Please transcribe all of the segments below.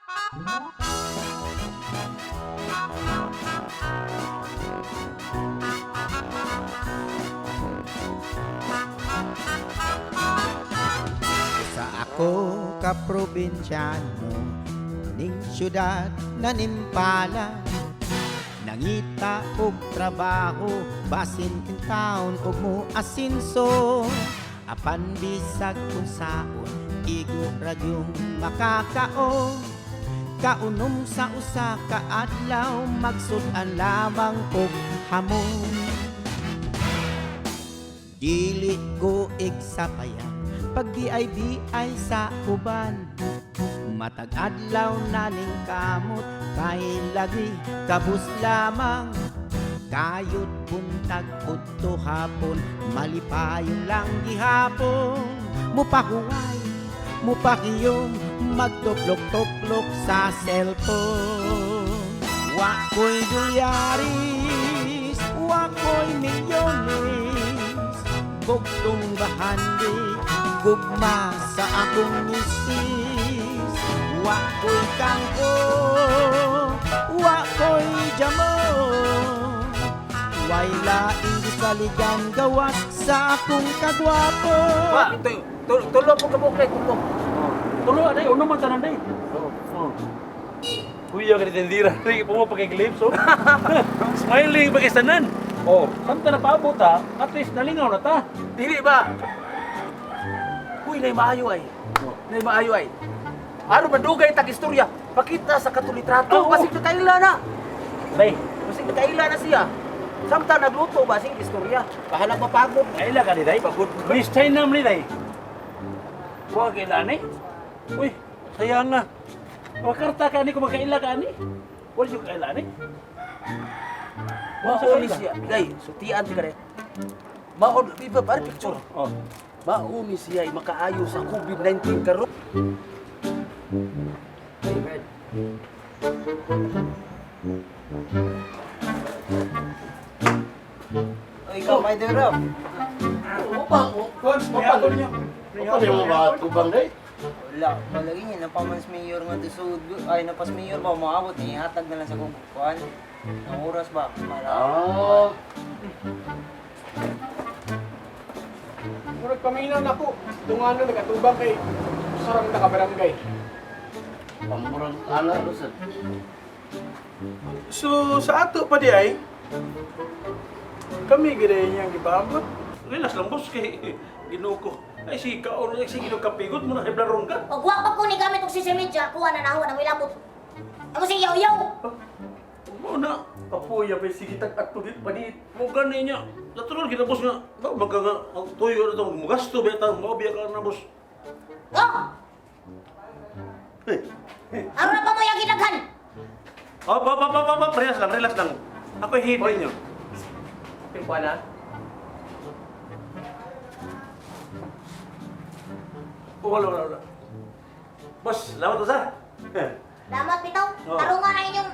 Sa ako ka probinsyano ning syudad na nimpala, nangita og trabaho basin in town og mo asinso, apan bisag kun saon igo ra gyung makakaon. Kaunom sa usa ka adlaw, magsud-an lamang og hamon. Dili ko igsapayan pag bi sa uban. Matag adlaw na ning kamot kay lagi kabus lamang. Kayod buntag udto hapon, malipayon lang gihapon. Mupahuway, mupakiyom, magtuplok-tuplok sa cellphone. Wa ko'y dolyaris, wa ko'y milyones, bugtong bahandi, gugma sa akong misis. Wa ko'y kangko, wa ko'y jamo, way laing gisaligan gawas sa akong kagwapo. Pa, tulo po ka mo kay tulo. Tulo aday, uno man tanan day. Oh. Kuya ka tindira, ri po mo pagka-clips oh. Smiling pa kay tanan. Oh, samta na paabot ha, at least nalingaw na ta. Dili ba? Uy, nay maayo ay. Nay maayo ay. Ano ba dugay tag istorya? Pakita sa katulitrato Oo. kasi nakaila na. Day, Kasi nakaila na siya. Samtang nagluto ba sige istorya. Bahala mapagod. kaila ka ni day. Pagod. Miss China man ni day. Wa kaila ni. Uy, sayang nga. Wa karta ka ni kung makaila ka ni. Wala siya kaila ni. Mao ni siya. Day, sutian ka re. Mao di ba par picture? Oh. Mao ni siya ay makaayo sa COVID-19 karon. Oy, ikaw, my dear Rob. Opa, Opa, niyo. Opa, di mo ba tubang day? Wala, palagi niya, napamans mayor nga to sud. Ay, napas mayor ba, maabot, ihatag na lang sa kong kukuan. Ang oras ba? Para. Ah, Murag paminaw na ko. Tungano nagatubang kay sarang ta ka barangay. pamurang ana ro sa. So sa ato pa di ay kami gid ay niyang gipaabot. Relax lang boss kay Ginoo ko. Ay si kaon ay si Ginoo kapigot mo na hiblarong ka. Pag wa pa ko ni gamit og social media, kuha na naho na milabot. Ako sige yaw-yaw. Mo na. Kapuya pa sige tag atulit pa ni. Mo gani niya. Natural gina boss nga. Ba magka nga ang tuyo na to mugasto ba ta mo biya ka na boss. Oh! Aron na pa mo yung gidaghan. Op, op, op, op, op, relax lang, relax lang. Ako hihintay niyo. Pimpa na. Oh, wala, wala, wala. Boss, salamat to sa. Damat bitaw. Oh. Tarungan na inyong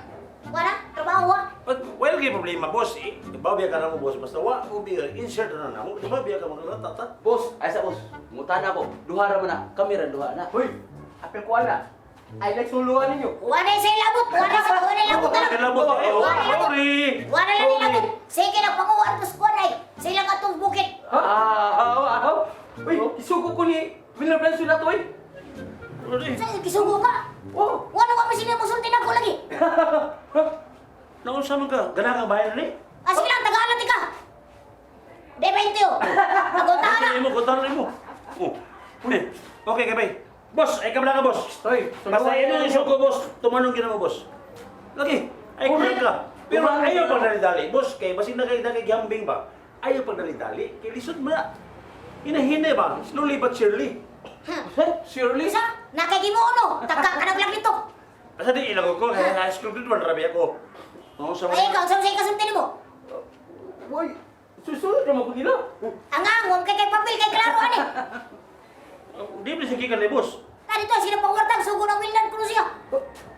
wala trabaho ha. But well, kay problema, boss. Eh, Ibaw biya ka na mo, boss. Basta wa mo biya, insert na na mo. Ibaw biya ka magalata ta. Boss, ay sa boss. Ngutan ako. Duha ra man na. Kami ra duha na. Hoy, apel ko ana. I like suluan ninyo. Kuha na sa ilabot, kuha na sa kuha na ilabot na lang. Kilabot, eh, oh, Kuha na ilabot. sorry. Kuha na lang ilabot. Sige na panguha ato sa kuha na eh. Sila ka itong bukid. Ah, ah, ah. Uy, isugo ko ni William Blanco na to eh. Sorry. Sa gisugo ka. Oh, Wala ka mo sila musulti na ko lagi. Naunsa man ka? Gana ka bayan ni? Ah, sige lang, tagalan ka. Di ba hindi oh. Paguntahan na. Okay, mo, kuntahan na mo. Oh. Eh, okay, kabay. Boss, ay kabla ka, boss. Hoy, Basta imo yung suko, boss. Tumanong gina mo, boss. Lagi, ay kabla ka. Pero ayaw pag dali-dali, boss. Kay basin na kay gambing ba? Ayaw pag dali-dali. Kay lisod mo na. Inahinay ba? Slowly but surely. Shirley. Isa, nakagimuno. Taka ka na lang dito. Asa di ilang ko, kaya high school grade 1 rabi ako. Oo, sa Ay, ikaw, sa sa kasulti mo. Uy, susunod naman ko nila. Ang angong kay kay papel kay klaro ani. Di ba sige ka ni boss? Na dito sila pangwartang sugo ng Wilnan kuno siya.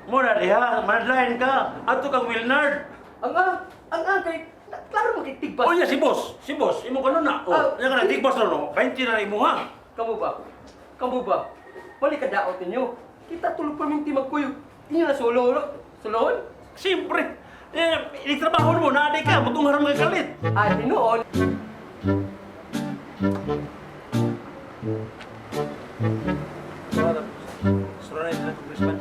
Mo na diha, madline ka. Ato kang Wilnard. Ang ah, kay klaro mo kay tigbas. O niya si boss, si boss, imo ka na. Oh, Ah. nya ka na tigbas na no. 20 na imo ha. Kamu ba? Kamu ba? Balik ka daot ninyo. Kita tulog pa minti magkuyog. Inyo na sulo, sulon? Siyempre. Eh, initrabaho mo, naaday ka, magtungharan mga kalit. Ah, tinuon. Surah na congressman.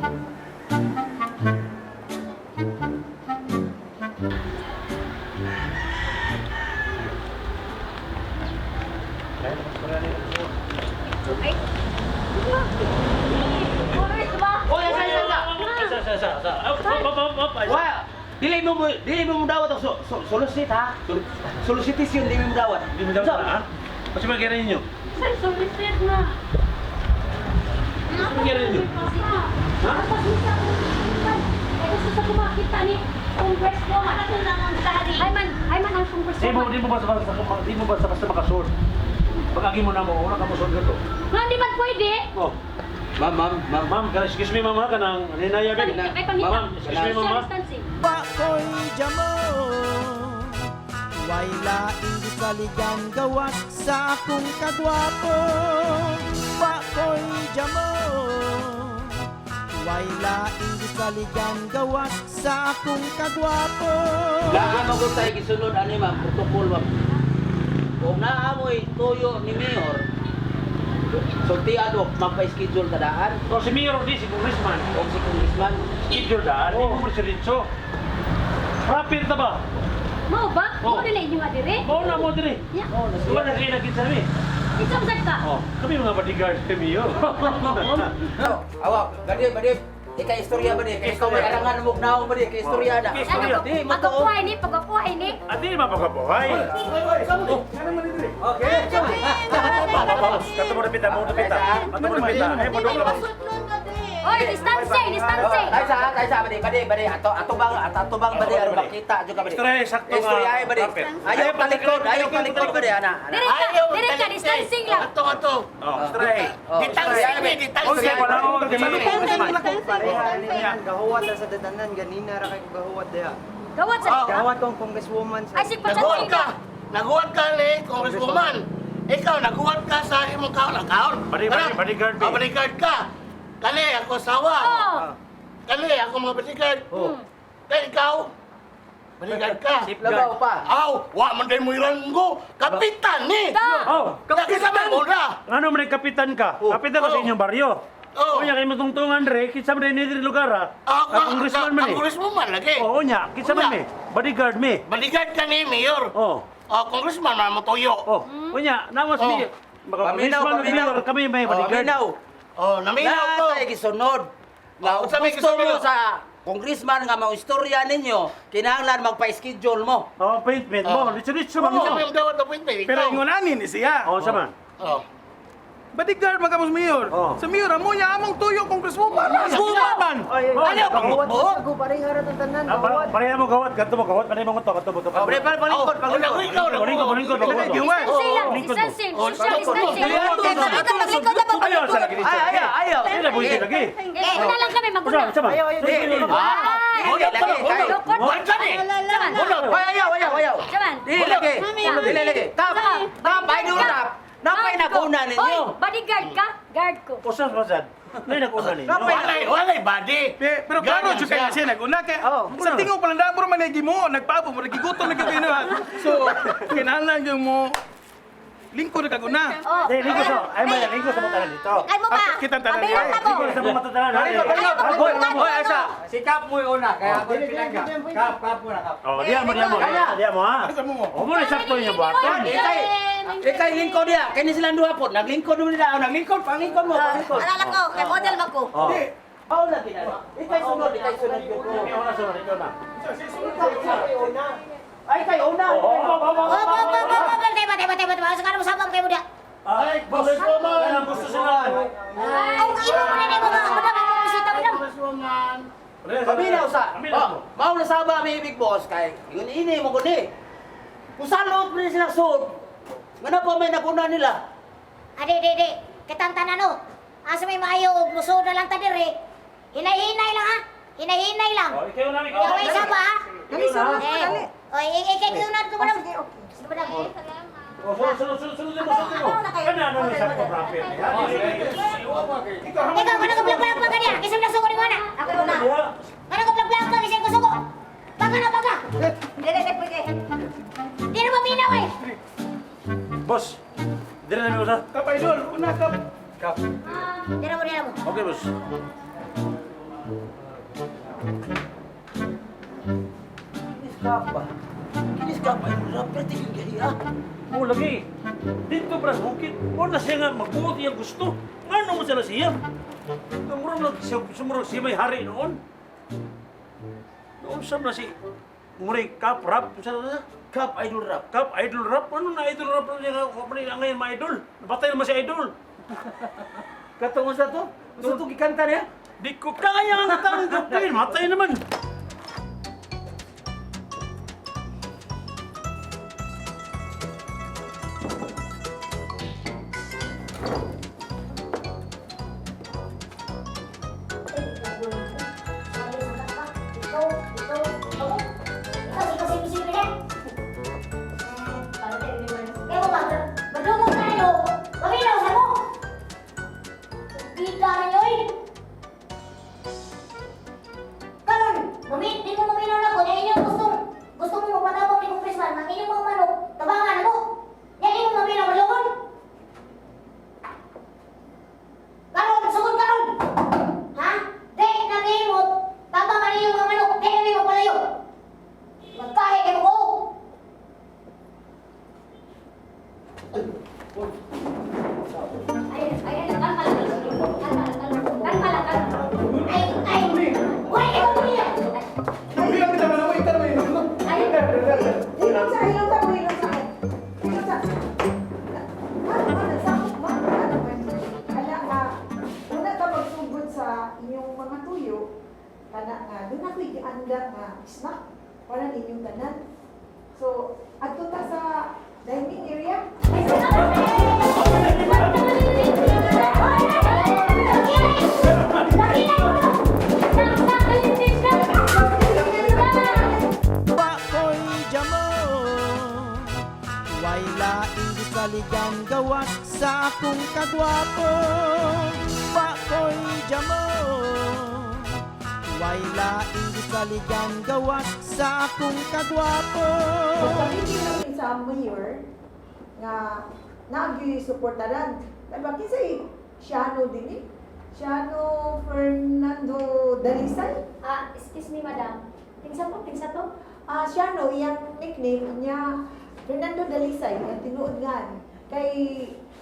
Oy, asa asa asa. Sa sa sa sa. Up up up up. Wa, dili mo dawat ang solicit ha. Solicitation dili mo dawat. Di mo dawat ha? Kasi magyari ninyo. Sir, solicit na. Ano nangyari ninyo? Ha? Kaya gusto sa kumakita ni Congresswoman. Ay man ang Di mo Congresswoman. di mo basta basta di mo basta basta makasod. Pag-agi mo na mo, una ka mo sod to. Nga, di ba pwede? Oh. Ma'am, ma'am, ma'am. Ma'am, can excuse me ma'am ha kanang ninaya Ay, pangita. Ma'am, excuse me ma'am. Social ha? distancing. Wa ko'y jamo. Way laing gisaligan gawas sa akong kagwapo. Wa ko'y jamo. Way laing gisaligan gawas sa akong kagwapo. Naa mo gud tay gisunod ani ma'am, protocol ma'am. Kung naamoy tuyo ni Mayor, sultian mo magpa-schedule ka daan. Oh, si Mayor di si congressman. O si Congressman. Schedule daan, di mo presidentso. Rapid ta ba? Mao ba? Oh. Mao dili inyo nga dire? Mao na mo diri. Ya. Wala na kay nakita mi. Isamsad ka. Oh, kami mga bodyguard kami Mayor. Awa, gadi badi. Ika istorya ba di? Kay ikaw may arangan mo naong ba di? Kay istorya na. Kay istorya. Di mo to. Pagapuhay ni, pagapuhay ni. Ati mapakabuhay. Okay. Kato mo dapita, mo dapita. Kato mo dapita. Ay, mo dapita. Oy, distancing, distancing. Tay sa, tay sa badi, badi, badi. Ato ato bang ato bang badi aron makita jud ka badi. Istorya sakto nga. Istorya ay badi. Rapid. Ayaw talikod, ayaw talikod badi ana. ana. Dire ka, dire ka, distancing lang. Ato, ato. Oh, istorya. Oh, istorya ay, badi. Unsa wala ko Pareha ni gahuwat ra sa datanan ganina ra kay gahuwat diha. Gawat sa dito. Gahuwat kong congresswoman sa Ay, si Naguwat Pachanting ka. Naguwat ka ni Congresswoman. Ikaw, naguwat ka sa imong kaon. Ang kaon. Bodyguard, Ah, bodyguard ka. Kani, ako asawa. Oh. Kani, ako mga bodyguard. Kaya ikaw, bodyguard ka. Labaw pa. Aw, wa man day mo iranggo. Kapitan ni. Ta. Oh, Nakisama mo na. ano man kapitan ka? Kapitan ka sa inyong baryo. Oh. Unya kay matungtungan re, kinsa man ni diri lugar ha? Ah, Ang congressman man Ang eh. congresswoman lagi. Oo nya, kinsa man Unya. mi? Bodyguard mi. Bodyguard ka ni Mayor. Oh. Oh, congressman man mo tuyo. Oh, unya, namas Oh. mi. Baka Paminaw, congressman paminaw. mayor, kami may Oh, bodyguard. Paminaw. Oh, naminaw ko. Lahat ay gisunod. Nga Oh, unsa may gusto mo gisunod? sa congressman nga mao istorya ninyo, kinahanglan magpa-schedule mo. Oh, appointment mo. Oh. Litso-litso man Unsa mo. may imong dawat appointment ikaw. Pero ingon ani ni siya. Oh, sa man. Oh. Bodyguard man kamo sa mayor. Oh. Sa mayor amo niya among tuyo congresswoman. Congresswoman man. Ano Gahuwat pang sa ko pareha ra tong tanan Ah, gahuwat. pareha mo gawat, kadto mo gawat, pareha mo to, kadto mo to. Oh, pre, Oh, palingkod, oh, palingkod. ikaw, Palingkod, palingkod, palingkod. Distancing lang, Lingkod mo. distancing, social distancing. Ayaw sa lagi dito. Ay, ayaw, ayaw. Ay, na buhay lagi. Eh, una lang kami, maguna. Usa, sama. Ayaw, ayaw, Di, di. Ay, Lagi, lagi, kay. Lukod. Wala ni. Saman. Ay, ayaw, ayaw, ayaw. Saman. Di, lagi. Di, lagi. Tap, tap, ay durap. Napay naguna ninyo. Oy, bodyguard ka? Guard ko. Usa pa sad. Nay naguna ninyo. Walay, walay body. Pero klaro Ganyan jud kay siya. siya naguna kay Oh. sa tingog pa lang damo man ni mo nagpaabo mo gigutom na gyud kayo. So kinahanglan gyud mo lingkod na kaguna. Oh. Dili lingkod sa ay may lingkod sa mga tanan dito. Ay mo ba? Ah, kitang tanan. Abilang ako. Lingkod sa mga tanan. Palingkod, palingkod. Ay, Hoy, pagbukas hoy, mo. asa. Sikap mo yung una, kaya ako yung pinangga. Kap, kap mo na, kap. Oh, diya mo, diya mo. Diya mo ha. Asa mo mo? Oh, mo na sakto inyo buhaton. Ikay, ikay lingkod niya. Kaya silang duha po. Naglingkod mo nila. Naglingkod, panglingkod mo, panglingkod. Alala ko, kay model ba ko? Oh. Oh, lagi na. Ikay sunod, ikay sunod. Ikaw na sunod, ikaw na. Ay, kay una. Oh, oh, oh, oh, Oh, oh, oh, oh, oh, oh, tema, tema, tema, tema. Sa kanang sabang kayo mo Ay, boss. Kanang gusto sila. Ang imo mo na mo mga madam, mo bisita madam. Congresswoman. Paminaw sa. Paminaw mo. Mao na saba mi big boss kay ingon ini mo guni. Kung salot mo sila sud. Ngano pa may naguna nila? Ade, de, de. Kitantanan no. Asa may maayo og musod na lang ta dire. Hinay-hinay lang ha. Hinay-hinay lang. Oh, ikaw na, ikaw. Ikaw ay saba ha. Dali sa Eh, oy, ikay kayo na ito madam. Sige madam. Oh, sunod, sunod, sunod, sunod mo, sunod mo. Kana ano ni sakto proper. Ikaw kana ka blak blak kaniya. Kisam na suko ni mana. Ako na. Diha, Kap. Dira mo, dira mo. Okay, boss. Kinis ka pa. Kinis ka pa. Yung rapper, tigil gahiya. Mo lagi. Dito para sa bukid. Mo na siya nga magbuot iyang gusto. Ngano mo sila siya? Murag lang siya, sumurag siya may hari noon. Noon sa na si Murray Cap Rap. Sa na? Kap, idol rap. Cap Idol Rap? Ano na Idol Rap na niya? Kapag ngayon ma idol. Napatay naman si Idol. Katong sa to? Gusto to gikanta niya? Di ko kaya ang tanggapin. Matay naman. Ikaw, ikaw, ako. Ikaw, ikaw, sige, sige, sige. Kaya mo ba? Madungog na kayo. Paminaw sa mo. Bida ninyo eh. Karon, di mo maminaw na ko. Dahil inyong gustong, gusto mo magpatabang ni Congressman, ang inyong mga manok, tabangan na mo. Yan mo maminaw, malungon. Karon, sugod karon. Ha? Di na nihimot, tabangan ninyo mga manok, di na nihimot palayo. Magkahe kayo mo. Ay, ay, ay, kalma lang. Kalma lang, kalma. Kalma lang, kalma. Ay, ay, wala kayo pamilya. Bilang kita man ako itarwin. Ay, Ilong sa, ilong sa, ilong sa. Ilong sa. Ano, ano, sakop mo? Ano, ala, una ka magsugod sa inyong mga tuyo, kana nga, doon ako'y gianda nga snack para ninyong tanan. So, adto ta sa dining area. Wa ko'y jamo. Way laing gisaligan gawas sa akong kagwapo. Wa ko'y jamo. Way laing gisaligan gawas sa akong kagwapo. So, pamilya namin sa mayor nga naagyoy suportaran. Diba, kinsay Siano din eh. Siano Fernando Dalisay. Ah, excuse me, madam. Tingsa po, tingsa to. Ah, Siano, iyang nickname niya Fernando Dalisay, ang tinuod nga ni. Kay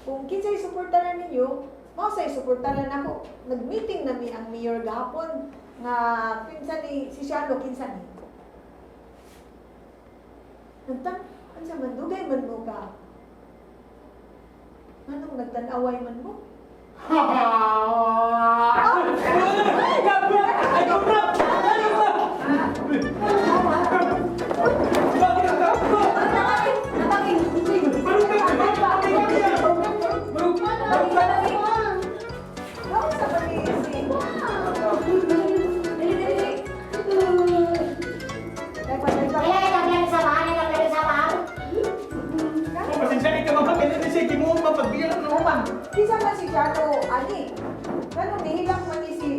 kung kinsay suportaran ninyo, mao say suportaran ako. Nag-meeting nami ang mayor gahapon nga kinsa ni si Siano kinsa ni. Nagtan, unsa man dugay man mo ka? Anong nagtan-away man mo? Naunsa man ni si Dagpa, dagpa. Kaya kita sama, ano kita sama. Pasensya ka mama, kaya na siya gimuong mapagbilang na man. Kinsa man si Siano ani? Ganun nihilak man ni si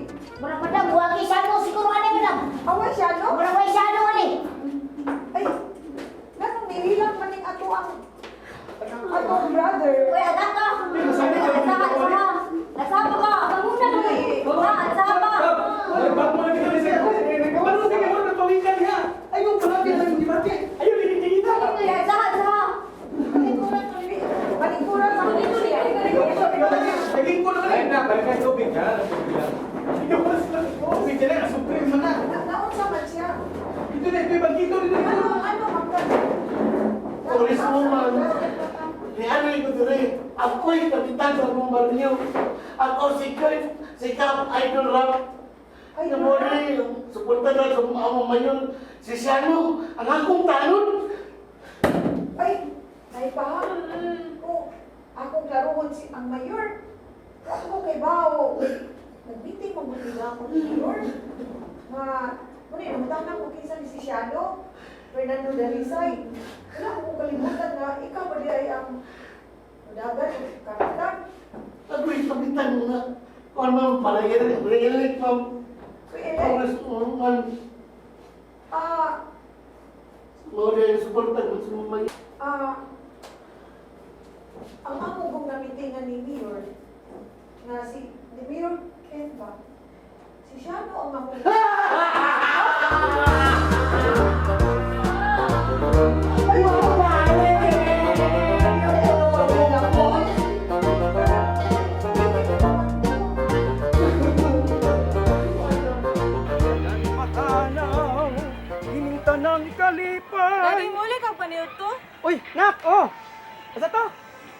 Murag madam, wagi siya siguro ani madam. Away Siano? Murag way siya ani. Ay, ganun nihilak man ning ato ang atong brother. Uy, agak ka. Nasama ka! Manguna ka! Nasama! Bago mo na kita siya. Ano sige mo nagpawikan niya? Ayaw pala kaya nang gibati. Ayaw kita. Saha, saha! Palingkuran sa ko siya. Naging ko naman. Ay na, balik kayo tubig ha. Tubig dyan na, supreme man na. Naunsa man siya. Ito na, ito yung bangkito dito. Ano, ano, mangka? Congresswoman, ni ano ko dire, ako'y kapitan sa mong baryo. Ako si Kurt, si Cap Idol Rap. Ay, Ay, mo rin, suporta na sa among mayon. Si Siano, ang akong tanod. Ay, ay pa. Oh, akong klarohon si ang mayor. Ako kay Bao. Nag-meeting mo ako ni mayor. Nga, muna namutahan ko kinsa ni si Siano. Fernando Dalisay. Wala akong kalimutan nga ikaw ba di ay ang dagat kapitan. Ako'y kapitan nga. Kuan ma'am, para re-elect ma'am. So, ele, Congresswoman, ah, mo rin, suporta ko sa mong mayon. ah, ang amo kong namitingan ni Mayor, Nga si ni Mayor Ken ba? Si Shano ang akong... Matanaw, ining tanang kalipay. Dari muli kang paniud to? Uy, nak, oh. Asa to?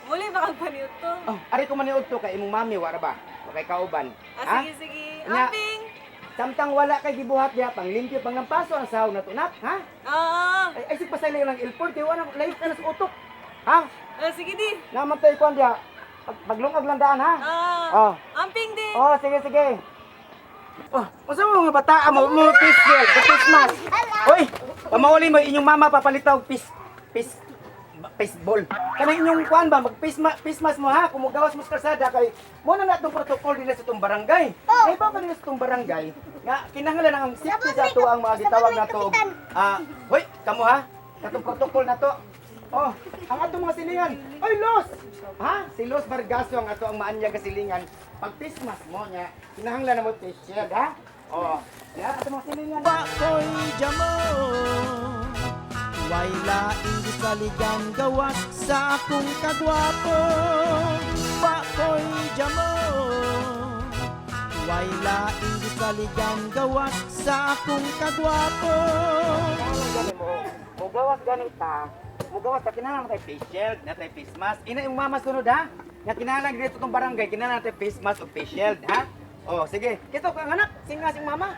Muli ba kang paniud to? Oh, ari ko maniud to kay imong mami wara ba? Wa kay kauban. Ah, sige, sige. Nya. Amping! Samtang wala kay gibuhat diha pang limpyo pang lampaso ang sahog na to, nak, ha? Ah, Ay, ay sig pasaylo lang ilpor kay wala life ka na sa utok. Ha? ah, sige di. Naman tayo kuan diha. Pag, paglungag lang daan ha. Ah, Oh. amping di. Oh, sige sige. Oh, unsa mo mga bata mo mo face shield, sa Christmas. Hoy, pamauli mo inyong mama papalitaw og face face ball. Kanang inyong kuan ba mag face, face mask mo ha, kung mogawas mo sa kalsada kay mo na natong protocol dinhi sa itong barangay. Oh. Ay ba kanila sa itong barangay nga kinahanglan ang safety sa ato ang mga gitawag nato og ah, hoy, kamo ha. Katong protocol nato. Oh, ang atong mga silingan. Oy, Los! Ha? Si Los Vargaso ang ato ang maanyag nga silingan. Pag face mask mo niya, kinahanglan na mo face shield, ha? Oh, ya atong mga silingan. Bakoy jamo Way laing gisaligan gawas sa akong kagwapo. Bakoy jamo Way laing gisaligan gawas sa akong kagwapo. Gani mo, mugawas gani ta. Mugawas ta kinahanglan tay face shield, na tay face mask. Ina yung mama sunod ha. Nga kinahanglan dito tong barangay, kinahanglan tay face mask ug face shield, ha? Oh, sige. Kito kang anak, singa sing mama.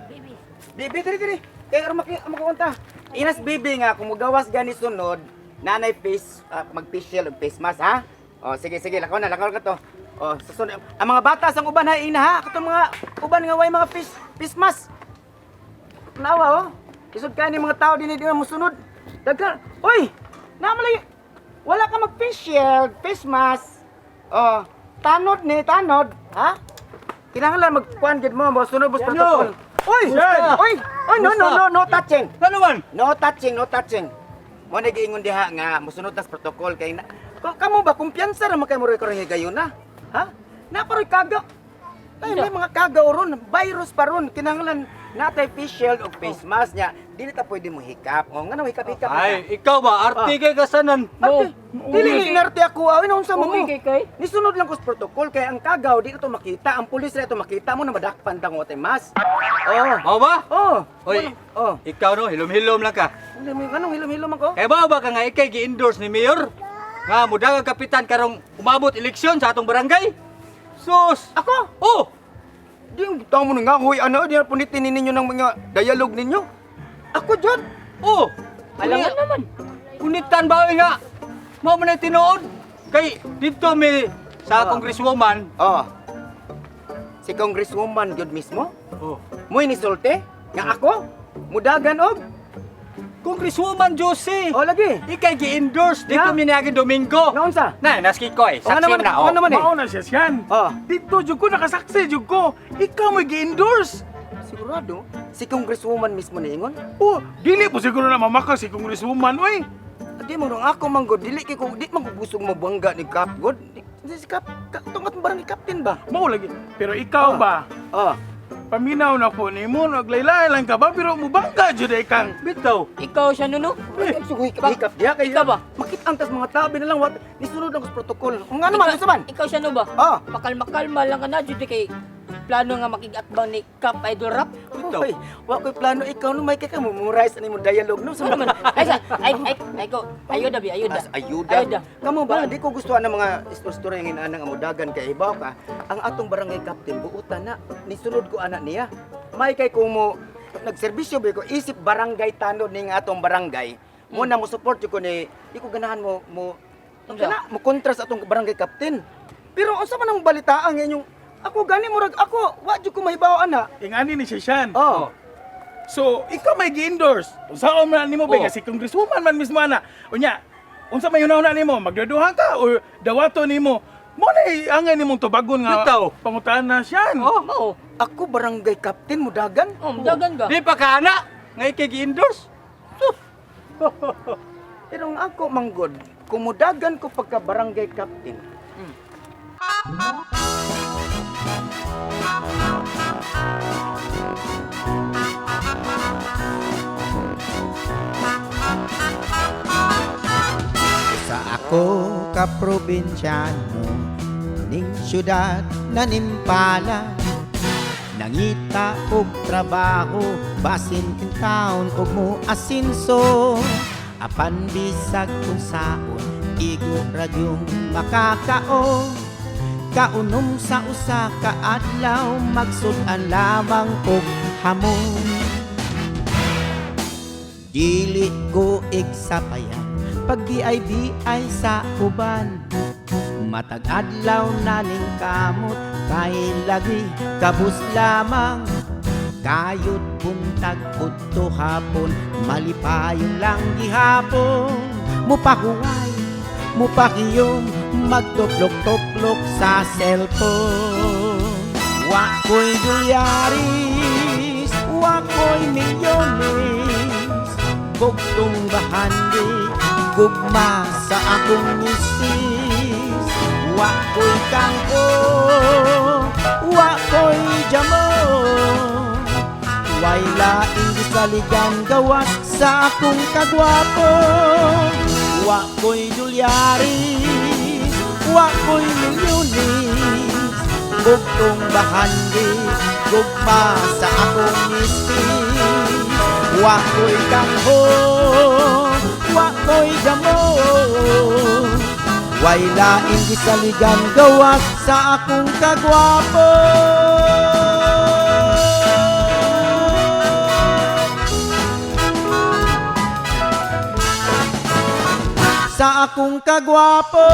Bibi. Bibi diri diri. Kay aron maki makakunta. Inas bibi nga kung mugawas gani sunod, nanay face mag face shield ug face mask ha. Oh, sige sige, lakaw na, lakaw ka to. Oh, susunod. Ang mga bata sang uban ha, ina ha. Katong mga uban nga way mga face face mask. Nawa oh. Isod ka ni mga tao dinhi di mo musunod. Daghan. Oy! Namalay. Wala ka mag face shield, face mask. Oh, tanod ni tanod, ha? Kinahanglan magkuan gid mo, mo sunod mo sa protocol. Oy! Oy! Oy, no no no no touching. Ano man? No touching, no touching. Mo na giingon diha nga mosunod tas protocol kay na, kamo ba kumpiyansa ra man kay mo karon higayon na? Ha? Naparoy kaga. Ay, may mga kagaw ron, virus pa ron. Kinahanglan natay face shield o face mask niya. Dili ta pwede mo hikap. O ngano hikap-hikap? Ay, ikaw ba? Arte kay kasanan. Arte, dili inarte ako. Awin unsa mo mo. Uwi kay kay. Nisunod lang ko sa protocol kay ang kagaw di na to makita, ang pulis na to makita mo na madakpan ta ng mask. Oh. Mao ba? Oh. Oy. Oh. Ikaw no, hilom-hilom lang ka. Ano mo anong hilom-hilom ako? Kay ba ba ka nga ikay gi-endorse ni Mayor? Nga mudagang kapitan karong umabot eleksyon sa atong barangay? Sus! Ako? Oh! Di yung tao mo na nga, huy, ano, di na punitin ninyo ng mga dialogue ninyo. Ako dyan. Oh! Alangan naman. Unitan ba oy nga? Mao man ay tinuod. Kay didto mi sa Ah. congresswoman. Oh. Si Congresswoman gyud mismo. Oh. Mo'y nisulte nga ako mudagan og. Congresswoman Josie. Oh lagi. Ikay gi-endorse dito Nga? mi niaging Domingo. Nga unsa? Na, naski ko eh. Oh, nga Saksi naman, na oh, nga naman eh. Mao na siya siyan. Oh. Dito jud ko nakasaksi jud ko. Ikaw may gi-endorse. Sigurado si Congresswoman mismo niingon. Oh, dili po siguro na mamaka si congresswoman oy. Di mo rong ako manggod dili kay kung di man ko gusto mabangga ni Cap god. Di si Cap, tungat barang ni Captain ba? Mao lagi. Pero ikaw Oh. ba? Oh. Paminaw na po nimo, naglaylay lang ka ba pero mubangga jud ay kang. Bitaw. Ikaw siya nuno. Ay, hikap, hikap diha kay Ikaw ba? Makita ang tas mga tao na lang wat nisunod lang ko sa protocol. Kung ano man unsa man? Ikaw siya no ba? Oh. Pakalma-kalma lang ka na jud kay plano nga makig-atbang ni Cap Idol Rap. Bitaw. Uy, wa ko'y plano ikaw no may kay ka memorize ani mo dialogue no sa Ano man? Ay sa ay ay ay ko ayuda bi ayuda. As ayuda. Ayuda. Kamo ba di ko gusto ang mga istorya nga inaanang amudagan kay ibaw ka. Ang atong barangay captain buutan na nisunod ko anak niya. May kay kumo nagserbisyo ba ko isip barangay tanod ning atong barangay. Mo na mo support ko ni di ko ganahan mo mo Unsa? kana mo kontra sa atong barangay captain. Pero unsa man ang balitaan nga inyong ako gani murag ako wa jud ko mahibaw ana. Ingani ni siya siyan. Oh. So, ikaw may gi-endorse. Unsa man nimo ba Oh. si congresswoman man mismo ana. Unya, unsa may hunahuna nimo? Magduduhan ka or dawato nimo? Mo na angay nimong tubagon nga Bitaw. pangutan na siyan. Oh. Mao. Ako barangay captain mudagan. Oh, dagan ka. Di pa ka ana nga ikay gi-endorse. Sus. Pero ang ako manggod, kumudagan ko pagka barangay captain. Sa ako ka probinsyano ning syudad na nimpala, nangita og trabaho basin in town og mo asinso, apan bisag unsaon igo ra gyung makakaon. Kaunom sa usa ka adlaw, magsud-an lamang og hamon. Dili ko igsapayan pag BIBI sa uban. Matag adlaw na ning kamot kay lagi kabus lamang. Kayod buntag udto hapon, malipayon lang gihapon. Mupahuway, mupakiyom, magtuplok-tuplok sa cellphone. Wa ko'y dolyaris, wa ko'y milyones, bugtong bahandi, gugma sa akong misis. Wa ko'y kangko, wa ko'y jamo, way laing gisaligan gawas sa akong kagwapo. Wa ko'y dolyaris, wa ko'y milyones, bugtong bahandi, gugma sa akong misis. Wa ko'y kangho, wa ko'y damo, way laing gisaligan gawas sa akong kagwapo. Sa akong kagwapo.